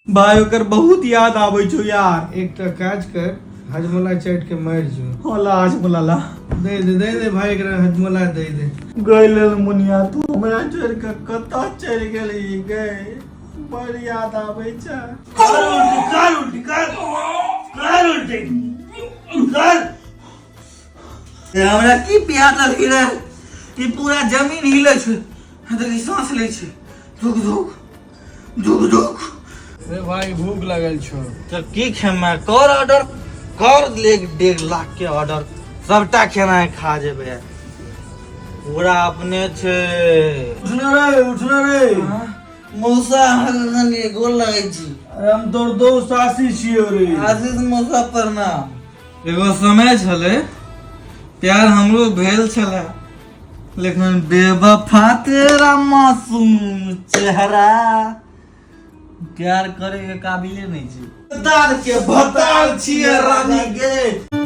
भाई ओकर बहुत याद आबै छौ यार। एकटा काज कर, हजमोला चाटि के मरि जो। होला हजमोला ला। दे दे दे दे भाई, एकरा हजमोला दे दे। गई लेल मुनिया, तू हमरा छोड़ के कतऽ चलि गेली गई? बड़ याद आबै छै। कर उल्टी, कर उल्टी, कर कर उल्टी कर। हमरा की पिया देलही रे कि पूरा जमीन हिलै छै। देखी, सांस लै छै, धुक धुक धुक धुक। रे भाई, भूख लागल छौ। तऽ की खेमे? कर ऑर्डर कर, 1.5 लाख के ऑर्डर, सबटा खेनाइ खा जेबै, पूरा अपने छै। उठना रे, उठना रे। मौसा, अहाँके गोर लगै छी। अरे, हम तोर दोस्त आशीष छियौ रे। आशीष मौसा, प्रणाम। एगो समय छलै, प्यार हमरो भेल छलै, लेकिन बेवफा तेरा मासूम चेहरा प्यार करे के काबिले नहीं छै। तार के भतार छियै रानी गे।